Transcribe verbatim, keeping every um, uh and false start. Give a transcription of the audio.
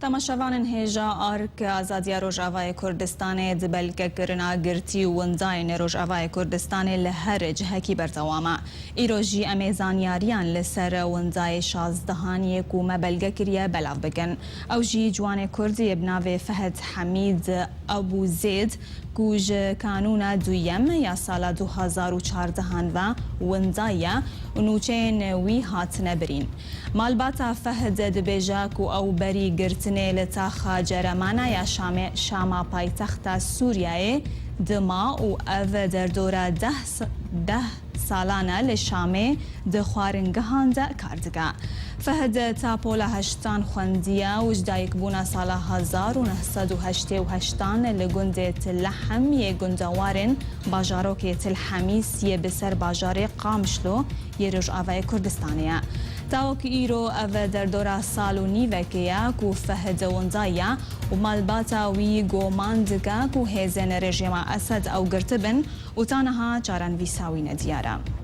Temaşevanên hêja ARK, Azadiya Rojavayê Kurdistanê, di belgekirina girtî û windayên Rojavayê Kurdistanê li her cihekî berdewam e. Îro jî em ê zanyariyan li ser windayê şazdehan yê ku me belge kiriye belav bikin. Ew jî ciwanê Kurd yê bi navê Fehd Hemîd Ebû Zêd, ku ji kanûna duyem ya sala du hazar û çardehan ve winda ye û nûçeyên wî hatine birîn. Malbata Fehd dibêje ku ew berî girtinê li taxa Ceremana ya Şamê, Şama paytexta Sûriyeyê, dima û ev derdora deh s-, deh salan e li Şamê di xwaringehan de kar dike. Fehd ta pola heştan xwendiye û ji dayikbûna sala hezar û neh sed û heştê û heştan li gundê Til Lehm yê gundewarên bajarokê Til Hemîs yê bi ser bajarê Qamişlo yê Rojavayê Kurdistanê ye. Tawek îro ev derdora sal û nîvekê ye ku Fehd winda ye û malbata wî goman dike ku hêzên rejîma Esed ew girtibin û ta niha çarenivîsa wî nediyar e.